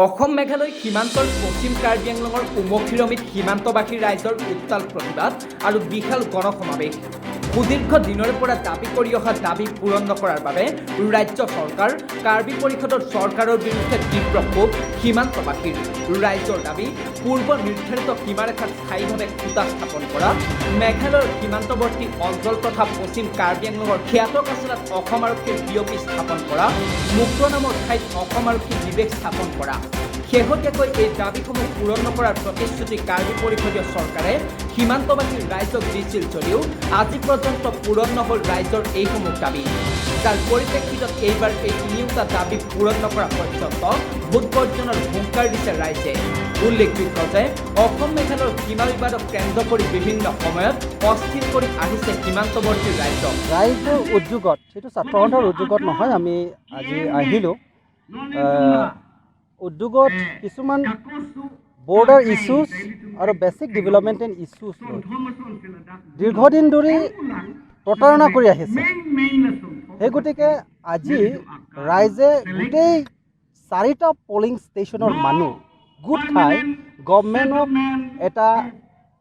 অসম মেঘালয় সীমান্তৰ পশ্চিম কাৰ্বি আংলঙৰ উমখিৰমিত সীমান্তবাসী ৰাইজৰ উত্তাল প্ৰতিবাদ আৰু বিশাল গণসমাৱেশ। সুদীৰ্ঘ দিনৰে পৰা দাবী কৰি অহা দাবী পূৰণ নকৰাৰ বাবে ৰাজ্য চৰকাৰ, কাৰ্বি পৰিষদৰ চৰকাৰৰ বিৰুদ্ধে তীব্ৰ ক্ষোভ সীমান্তবাসীৰ। ৰাইজৰ দাবী, পূৰ্ব নিৰ্ধাৰিত সীমাৰেখাত স্থায়ীভাৱে খুঁটা স্থাপন কৰা, মেঘালয়ৰ সীমান্তৱৰ্তী অঞ্চল তথা পশ্চিম কাৰ্বি আংলঙৰ খ্যাত কাছলাত অসম আৰক্ষীৰ বি অ' পি স্থাপন কৰা, মুক্ত নামৰ ঠাইত অসম আৰক্ষী নিৱেশ স্থাপন কৰা। শেহতীয়াকৈ এই দাবীসমূহ পূৰণ নকৰাৰ প্ৰতিশ্ৰুতি কাৰ্বি পৰিষদীয় চৰকাৰে সীমান্তবাসী ৰাইজক দিছিল যদিও আজি পৰ্যন্ত পূৰণ নহ'ল ৰাইজৰ এইসমূহ দাবী। যাৰ পৰিপ্ৰেক্ষিতত এইবাৰ এই তিনিওটা দাবী পূৰণ নকৰা পৰ্যন্ত ভোট বৰ্জনৰ হুংকাৰ দিছে ৰাইজে। উল্লেখযোগ্য যে অসম মেঘালয়ৰ সীমা বিবাদক কেন্দ্ৰ কৰি বিভিন্ন সময়ত অস্থিৰ কৰি আহিছে সীমান্তৱৰ্তী ৰাইজক। ৰাইজৰ উদ্যোগত, সেইটো ছাত্ৰ সন্থাৰ উদ্যোগত নহয়, আমি আজি আহিলোঁ উদ্যোগত কিছুমান বৰ্ডাৰ ইছ্যুজ আৰু বেছিক ডেভেলপমেণ্ট এণ্ড ইছ্যুজ লৈ। দীৰ্ঘদিন ধৰি প্ৰতাৰণা কৰি আহিছে। সেই গতিকে আজি ৰাইজে গোটেই চাৰিটা পলিং ষ্টেচনৰ মানুহ গোট খাই গভমেণ্টক এটা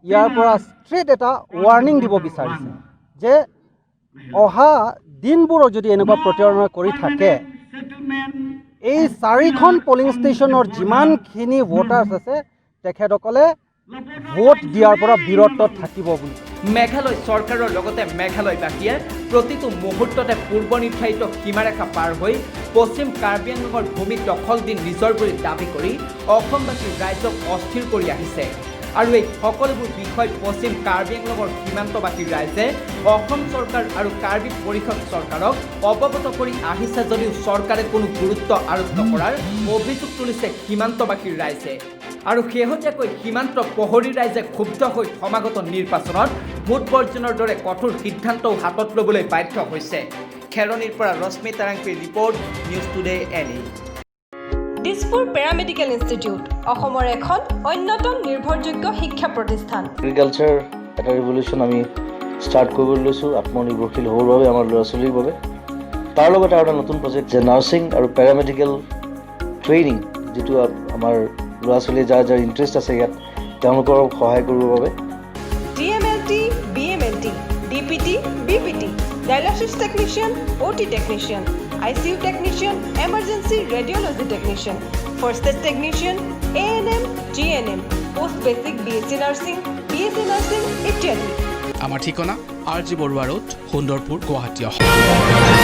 ইয়াৰ পৰা ষ্ট্ৰেইট এটা ৱাৰ্ণিং দিব বিচাৰিছে যে অহা দিনবোৰত যদি এনেকুৱা প্ৰতাৰণা কৰি থাকে, এই চাৰিখন পলিং ষ্টেচনৰ যিমানখিনি ভোটাৰ্ছ আছে, তেখেতসকলে ভোট দিয়াৰ পৰা বিৰত থাকিব বুলি। মেঘালয় চৰকাৰৰ লগতে মেঘালয়বাসীয়ে প্ৰতিটো মুহূৰ্ততে পূৰ্ব নিৰ্ধাৰিত সীমাৰেখা পাৰ হৈ পশ্চিম কাৰ্বি আংলঙৰ ভূমি দখল দি নিজৰ বুলি দাবী কৰি অসমবাসী ৰাইজক অস্থিৰ কৰি আহিছে। আৰু এই সকলোবোৰ বিষয় পশ্চিম কাৰ্বি আংলঙৰ সীমান্তবাসী ৰাইজে অসম চৰকাৰ আৰু কাৰ্বি পৰিষদ চৰকাৰক অৱগত কৰি আহিছে যদিও চৰকাৰে কোনো গুৰুত্ব আৰোপ নকৰাৰ অভিযোগ তুলিছে সীমান্তবাসী ৰাইজে। আৰু শেহতীয়াকৈ সীমান্ত প্ৰহৰী ৰাইজে ক্ষুব্ধ হৈ সমাগত নিৰ্বাচনত ভোট বৰ্জনৰ দৰে কঠোৰ সিদ্ধান্তও হাতত ল'বলৈ বাধ্য হৈছে। খেৰণিৰ পৰা ৰশ্মি তাৰাংপিৰ report, news today N E. Dispur paramedical institute অসমৰ এখন অন্যতম নিৰ্ভৰযোগ্য শিক্ষা প্ৰতিষ্ঠান। এগ্ৰিকালচাৰ এটা ৰিভলিউশ্যন আমি ষ্টাৰ্ট কৰিবলৈ লৈছোঁ, আত্মনিৰ্ভৰশীল হ'বৰ বাবে, আমাৰ ল'ৰা ছোৱালীৰ বাবে। তাৰ লগতে আৰু এটা নতুন প্ৰজেক্ট যে নাৰ্ছিং আৰু পেৰামেডিকেল ট্ৰেইনিং, যিটো আমাৰ ল'ৰা ছোৱালীয়ে যাৰ যাৰ ইণ্টাৰেষ্ট আছে ইয়াত, তেওঁলোকক সহায় কৰিবৰ বাবে। DMLT, BMLT, DPT, BPT, dialysis technician, OT technician, ICU technician, emergency radiology technician, first aid technician, ANM, GNM, post basic BSc nursing, BSc nursing ইত্যাদি। আমাৰ ঠিকনা R G Baruah road, Sundarpur, Guwahati, Assam.